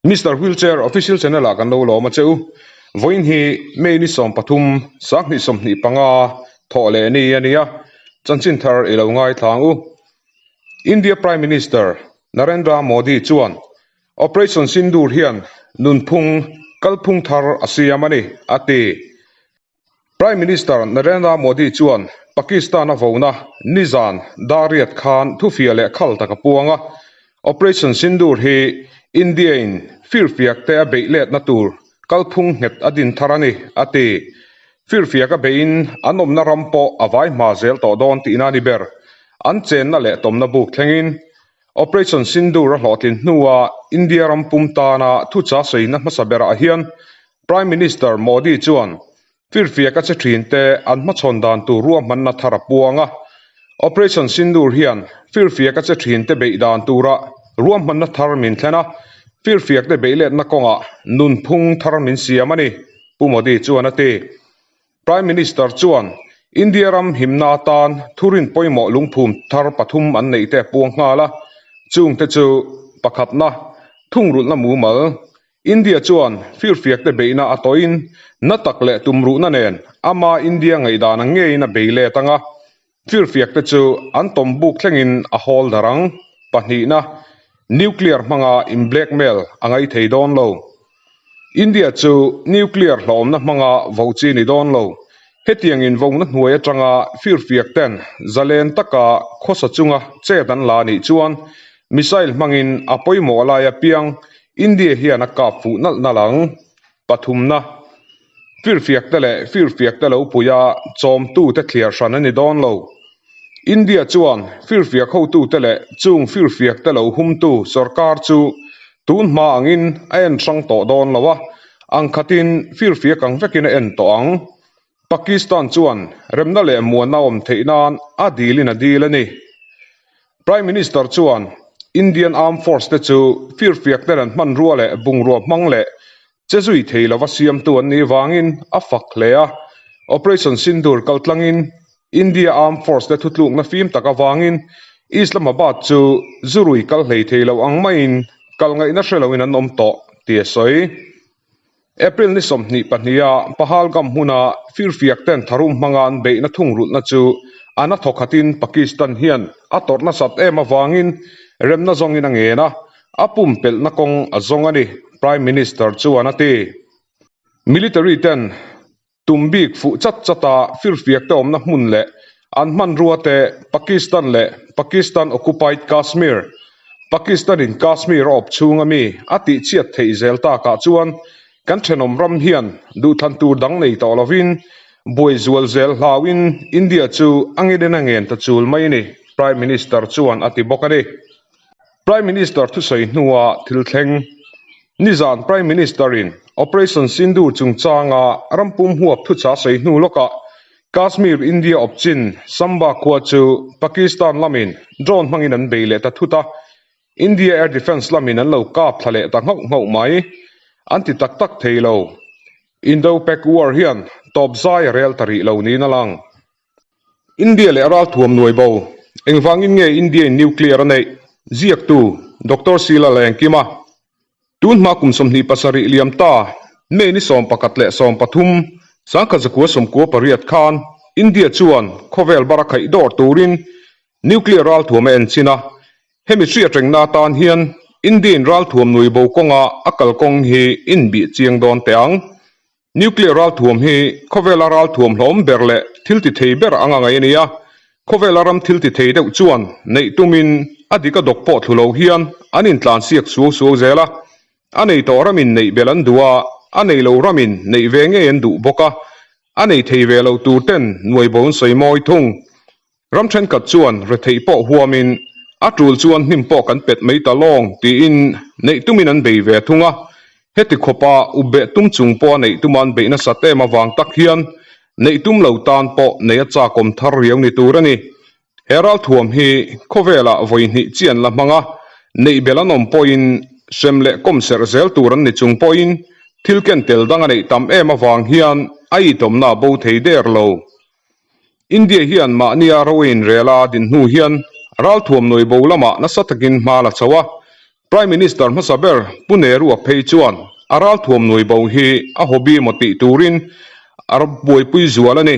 Mister Wheelchair Official Channel ah kan lo lawm a che u. Vawiin hi May ni 13, 2025 thawh leh ni a nia. Chanchin thar i lo ngaithla ang u. India Prime Minister Narendra Modi chuan Operation Sindoor hian nunphung kalphung thar a siam a ni, a ti. Prime Minister Narendra Modi chuan Pakistan a vona nizan Dariat khan thufia leh khal tak a puang a, Operation Sindoor hi India-in firfiak te a beih letna tur kalphung nghet a din thar a ni, a ti. Firfiak a beihin an awmna ram pawh a vai hma zel tawh dawn tihna a ni ber. An chenna leh tawmna buk thlengin Operation Sindoor a hlawhtlin hnua India ram pum tana thucha sawina hmasa berah hian Prime Minister Modi chuan firfiak a che thinte an hmachhawn dan tur ruahmanna thar a puang a. Operation Sindoor hian firfiak a che thinte beih dan tura ruahmanna thar min thlen a, firfiakte beihletna kawngah nunphung thar min siam a ni, Pu Modi chuan a ti. Prime Minister chuan India ram himna atan thurin pawimawh lungphum thar pathum an neih te a puang nghal a, chungte chu pakhatna, thungrulhna mumal, India chuan firfiakte beihna a tawhin na tak leh tumruhna nen ama India ngaihdan ang ngeiin a bei let ang a, firfiakte chu an tawm buk thlengin a hawl dar ang. Pahnihna, Nuclear hmanga in blackmail a ngai thei dawn lo. India chu nuclear hlawmna hmanga vo chi ni dawn lo. Hetiang invona hnuai atanga firfiak ten zalen taka khawsa chunga chet an la nih chuan missile hmangin a pawimawh lai apiang India hian a kap fuh nalh nalh ang. Pathumna, Firfiakte leh firfiakte lo puia chawmtute thliar hran a ni dawn lo. India chuan firfiak hotute leh chung firfiakte lo humtu sorkar chu tun hma angin a en hrang tawh dawn lo a, ang khatin firfiak ang vekin a en tawh ang. Pakistan chuan remna leh muanna awm theih nan a dilin a dil a ni. Prime Minister chuan Indian Armed Force te chu firfiak ten an hmanrua leh bungrua hmang leh che zui thei lova siamtu an nih vangin a fak hle a. Operation Sindoor kaltlangin India Armed Force te thutlukna fim tak avangin Islamabad chu zurui kal hlei thei lo ang maiin kal ngaihna hre loin an awm tawh tih a sawi. April ni 22 a Pahalgam hmuna firfiak ten tharum hmanga an beihna thungrulhna chu a na thawkhatin Pakistan hian a tawrh nasat em avangin remna zawngin a ngen a, a pumpelhna kawng a zawng a ni, Prime Minister chuan a ti. Military ten Tum bik fuh chat chat a firfiak te awmna hmun leh an hmanrua te Pakistan leh Pakistan Occupied Kashmir, Pakistan in Kashmir a awp chhung ami a tih chhiat theih zel takah chuan kan thenawm ram hian duhthlan tur dang nei tawh lovin buai zual zel hlauhin India chu a ngen a ngen ta chul mai a ni, Prime Minister chuan a ti bawk a ni. Prime Minister thusawi hnua thil thleng. Nizan Prime Minister-in Operation Sindoor chungchanga rampum huap thuchah sawi hnu lawkah Kashmir India awpchin Samba khua chu Pakistan lamin drone hmangin an bei leh ta thut a, India Air Defence lamin an lo kap thla leh ta nghauh nghauh mai. An ti tak tak thei lo. Indo-Pak War hian tawp zai a rel ta rih lo niin a lang. India leh ralthuam nuai bo. Engvangin nge India-in nuclear a neih? Ziaktu, Doctor Sheila Lengkima. Tun hma kum 27 liam ta, May ni 11 13, 1998 khan India chuan khawvel bara khaih dawr turin nuclear ralthuam a enchin a. Hemi hriatrengna atan hian India-in ralthuam nuai bo kawnga a kalkawng hi inbih chiang dawn teh ang. Nuclear ralthuam hi khawvela ralthuam hlawm ber leh thil ti thei ber anga ngaih a ni a, khawvela ram thil ti thei deuh chuan neih tumin a dik a dawk pawh thlu lo hian an intlan siak suau suau zel a, a nei tawh ramin neih belh an duh a, a nei lo ramin neih ve ngei an duh bawk a, a nei thei ve lo tur ten nuai bo an sawi mawi thung. Ram thenkhat chuan retheih pawh huamin a tul chuan hnim pawh kan pet mai ta lawng tiin neih tumin an bei ve thung a. Heti khawpa up beh tum chung pawha neih tuma an beih nasat em avang tak hian neih tum lo tan pawh neih a chakawm thar riau ni tur a ni. He ralthuam hi khawvelah vawi hnih chi an la hmang a, neih belh an awm pawhin hrem leh kawm serh zel tur an ni chung pawhin thil ken tel dang a neih tam em avang hian a itawmna a bo thei der lo. India hian mahnia ro a inrel a din hnu hian ralthuam nuai bo lamah nasa takin hma la chho a. Prime Minister hmasa ber Pu Nehru-a phei chuan a ralthuam nuai bo hi a hobby emaw tih turin a buaipui zual a ni.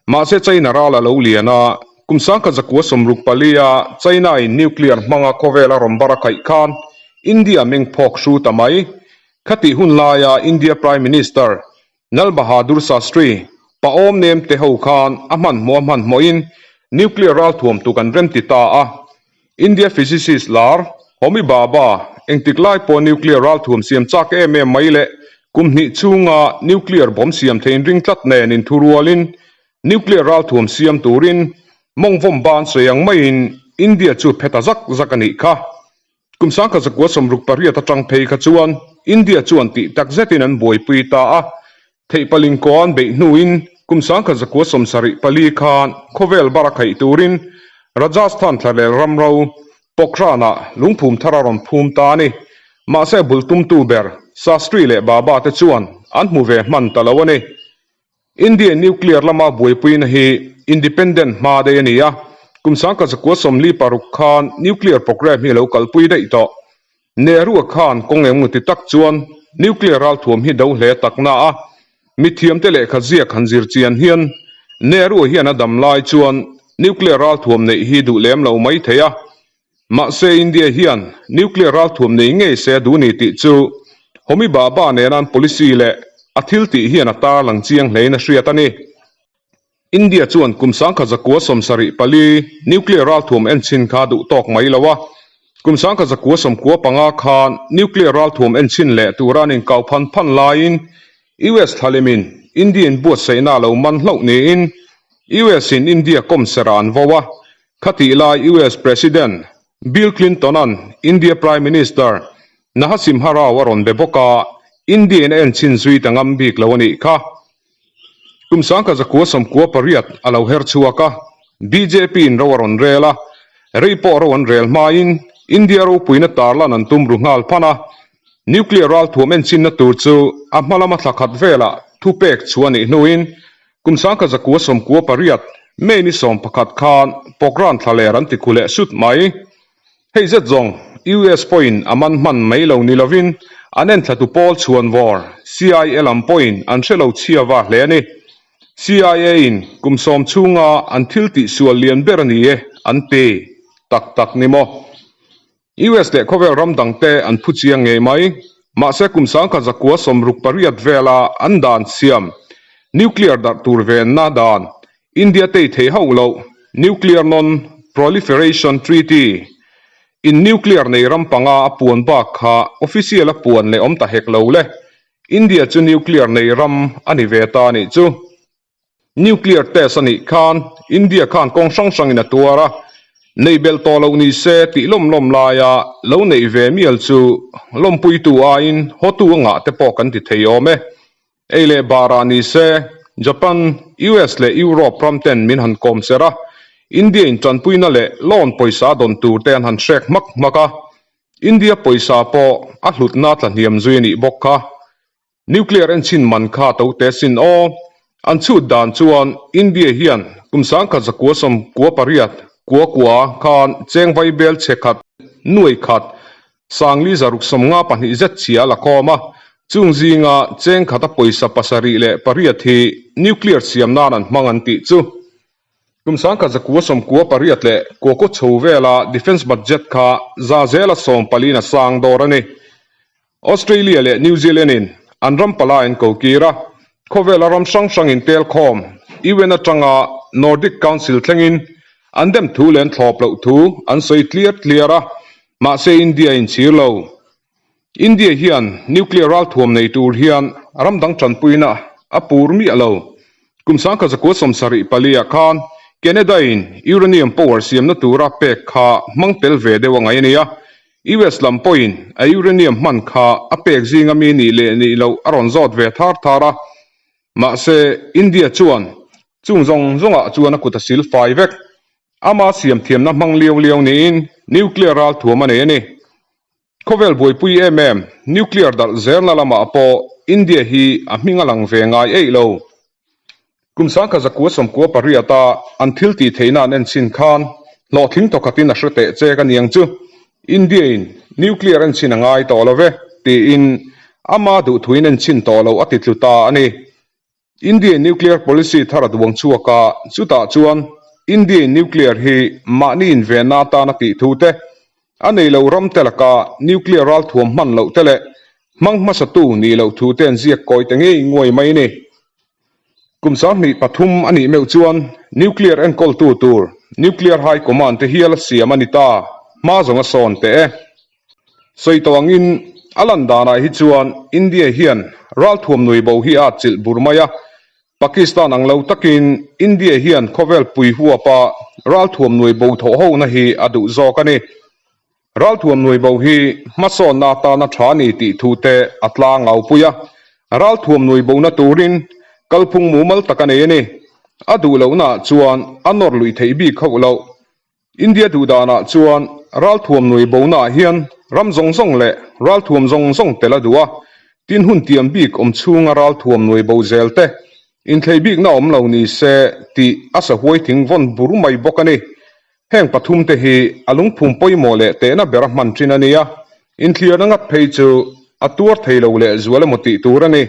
Mahse China ral a lo lian a, kum sangkhat zakua 64 a China-in nuclear hmanga khawvel a rawn bar a khaih khan India meng phawk hru ta mai. Khatih hun laia India Prime Minister Lal Bahadur Shastri, pa awm nem te ho khan a hmanhmawh a hmanhmawhin nuclear ralthuam tu kan rem ti ta a. India physicist lar Homi Bhabha engtik lai pawh nuclear ralthuam siam chak em em mai leh kum hnih chhunga nuclear bomb siam theiin ring tlat nen inthurualin nuclear ralthuam siam turin mawngvawm ban sawi ang maiin India chu phe ta zak zak a nih kha. Kum 1968 atang phei kha chuan India chuan tih tak zetin an buaipui ta a, theihpalin kaw an beih hnuin kum 1974 khan khawvel bar a khaih turin Rajasthan thlalel ramro Pokhran-ah lungphum thar a rawn phum ta a ni. Mahse bul tumtu ber Shastri leh Baba te chuan an hmu ve hman ta lo a ni. India nuclear lama buaipuina hi independent hma daih a ni a, kum 1946 khan nuclear programme hi a lo kalpui daih tawh. Nehru-a khan kawng eng ti tak chuan nuclear ralthuam hi do hle tak na a, mithiamte lehkha ziak han zir chian hian Nehru-a hian a dam lai chuan nuclear ralthuam neih hi duh lem lo mai thei a, Mahse India hian nuclear ralthuam nei ngei se a duh ni tih chu Homi Bhabha nena an policy leh a thil tih hian a tarlang chiang hlein a hriat a ni. India chuan kum 1974 nuclear ralthuam enchhin kha duh tawk mai lo a, kum 1995 khan nuclear ralthuam enchhin leh tura an inkau phan phan laiin US thlalimin India in buatsaihna a lo man hlauh niin US in India kawmserh ah an vo a, Khatih lai US President Bill Clinton-a'n India Prime Minister Nahasimha Rao a rawn be bawk a, India-in a enchhin zui ta ngam bik lo a nih kha. Kum 1998 a lo her chhuak a, BJP-in ro a rawn rel a, rei pawh ro an rel hmain India ropuina tarlan an tum ru nghal phan a, nuclear ralthuam enchhinna tur chu a hma lama thla khat velah thupek chhuah a nih hnuin Kum 1998 May ni 11 khan Pokhran thlaler an ti khu leh sut mai. Hei zet zawng US pawhin a man hman mai lo ni lovin an enthlatu pawl chhuan vawr CIA lam pawhin an hre lo chhia va hle a ni. CIA in kum sawm chhunga an thil tihsual lian ber a ni e an ti tak tak ni maw? US leh khawvel ram dangte an phu chiang ngei mai. Mahse kum 1968 vela an dan siam nuclear darh tur venna dan India tei thei hauh loh Nuclear Non Proliferation Treaty in nuclear nei ram panga a puan bak kha official a puan leh awm ta hek lo le. India chu nuclear nei ram a ni ve ta a nih chu. Nuclear test a nih khan India khan kawng hrang hrangin a tuar a, neih belh tawh loh ni se tih lawm lawm laia lo neih ve mial chu lawmpuitu aiin hawtu a ngah te pawh kan ti thei awm e. Ei leh barah ni se Japan, US leh Europe ram ten min han kawm ser a, India in tanpuina leh loan pawisa dawn tur te an han hrek hmak hmak a, India pawisa pawh a hlutna tla hniam zui a nih bawk kha. Nuclear enchhin man kha to te sin aw. An chhut dan chuan India hian kum 1998 kua kua khan cheng vai bel chhe khat, nuai khat, sangli zaruk 52 zet chhia a la khawm a, chung zinga cheng khata pawisa 78 hi nuclear siam nan an hmang an tih chu. Kum 1998 leh kua kaw chho vela defence budget kha za zela sawmpaliin a sang dawr a ni. Australia leh New Zealand in an ram palai an ko kir a, khawvela ram hrang hrang in tel khawm UN atanga Nordic Council thlengin an dem thu leh an thlawp loh thu an sawi tliar tliar a, mahse India in chhir lo. India hian nuclear ralthuam nei tur hian ram dang tanpuina a pur miah lo. Kum 1974 ah khan Canada in uranium power siamna tura pek kha hmang tel ve deuh a ngaih a ni a, US lam pawhin a uranium hman kha a pek zinga mi nih leh nih loh a rawn zawt ve thar thar a, mahse India chuan chung zawng zawngah chuan a kut a sil fai vek. Ama siam thiamna hmang liau liau niin nuclear ralthuam a nei a ni. Khawvel buaipui em em nuclear darh zelna lamah pawh India hi a hming a lang ve ngai eih lo. Kum 1998 a an thil tih theihna an enchhin khan hlawhtling tawkhatin a hre teh che ka niang chu. India in nuclear enchhin a ngai tawh lo ve tiin ama duhthuin enchhin tawh loh a ti tlu ta a ni. India in nuclear policy thar a duang chhuak a, chutah chuan India in nuclear hi mahni invenna atana tih thu te, a nei lo ram te laka nuclear ralthuam hman loh te leh hmang hmasatu nih loh thu te an ziak kawi ta ngei nguai mai a ni. Kum 23 a nih meuh chuan nuclear enkawltu tur Nuclear High Command te hial a siam a ni ta, hma zawng a sawn teh e. Sawi tawh angin a lan danah hi chuan India hian ralthuam nui bo hi a atchilh bur mai a, Pakistan ang lo takin India hian khawvel pui huapa ralthuam nui bo thawh hona hi a duh zawk a ni. Ralthuam nui bo hi hmasawnna atana tha ni tih thu te a tlang au pui a, ralthuam nui bona turin kalphung mumal tak a nei a ni. A duh lohnaah chuan a nawr luih theih bik hauh loh. India duh danah chuan ralthuam nui bonaah hian ram zawng zawng leh ralthuam zawng zawng tel a duh a, tin hun tiam bik awm chhunga ralthuam nui bo zel te inthlei bikna awm lo ni se tih a sahuai thing vawn bur mai bawk a ni. Heng pathum te hi a lungphum pawimawh leh tehna bera hman thin a nia, inthliarna ngat phei chu a tuar thei lo leh zual emaw tih tur a ni.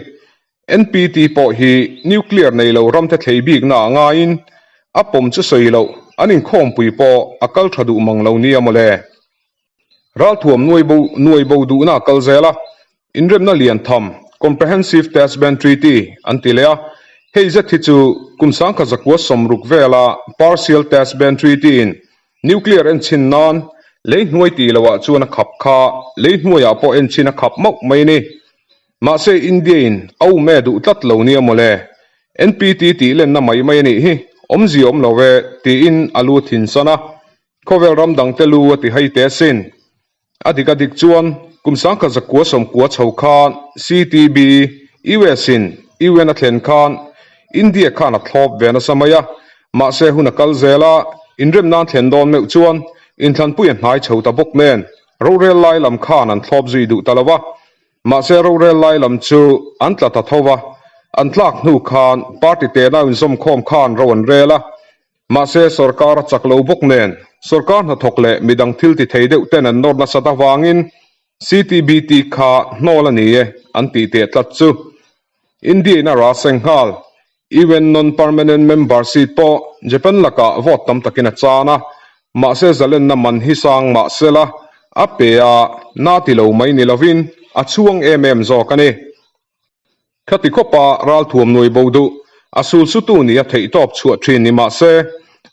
NPT pawh hi nuclear nei lo ramte thlei bikna ah ngaiin a pawm chu sawi loh an inkhawmpui pawh a kal tha duh mang lo nia mawle. Ralthuam nuai bo nuai bo duhna a kal zel a, inremna lian tham, Comprehensive Test Ban Treaty, an ti leh a, hei zet hi chu kum 1960 vela Partial Test Ban Treaty in nuclear enchhin nan lei hnuai tih loah chuan a khap kha lei hnuaiah pawh enchhin a khap mauh mai a ni. Mahse India in a um e duh tlat lo nia mawle, NPT tih lenna mai mai a nih hi, awmzia awm lo e tiin a lu thin san a. Khawvel ram dangte lu a ti hai teh asin. A dik a dik chuan kum 1990 chho khan CTB, US in UN a thlen khan India khan a thlawp ve nasa mai a, mahse hun a kal zel a, inrem nan thlen dawn meuh chuan inthlanpui a hnai chho ta bawk nen rorel lai lam khan an thlawp zui duh ta lo a, mahse rorel lai lam chu an tla ta tho va, an tlak hnu khan party tena inzawmkhawm khan ro an rel a. Mahse, sorkar a chak lo bawk nen, sorkar hnathawk leh midang thil ti thei deuh ten an nawr nasat avangin CTBT kha hnawl a ni e an tih teh tlat chu. India in a ra seng nghal. UN non-permanent member seat pawh Japan lakah vote tam takin a chan a, mahse zalenna man hi sang mah sela a pe a, na ti lo mai ni lovin a chhuang em em zawk a ni. Khati khawpa ralthuam nuai bo duh, a sul sutu nia theihtawp chhuah thin ni mah se,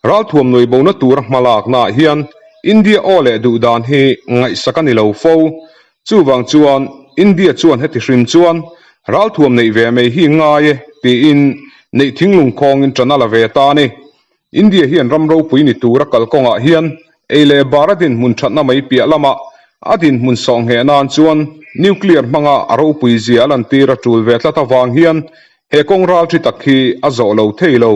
ralthuam nuai bona tura hmalaknaah hian India aw leh duh dan hi ngaihsak a ni lo fo. Chuvang chuan India chuan heti hrim chuan ralthuam neih ve mai hi ngai e tiin neih thinglung khawngin ṭan a la ve ta a ni. India hian ram ropui ni tura kalkawngah hian ei leh bar a dinhmun thatna mai piah lamah a dinhmun sawh ngheh nan chuan nuclear hmanga a ropui zia a lantir a tul ve tlat avang hian he kawng ral thi tak hi a zawh lo thei lo.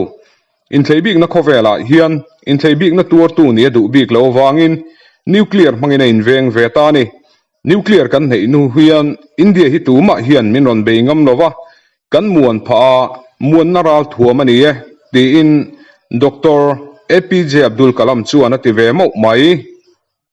Inthlei bikna khawvelah hian inthlei bikna tuartu nih a duh bik lo avangin nuclear hmangin a inveng ve ta a ni. Nuclear kan hneih hnu hian India hi tumah hian min rawn bei ngam lo va, kan muan phah a, muanna ral thuam a ni e, tiin Doctor APJ Abdul Kalam chuan a ti ve mauh mai.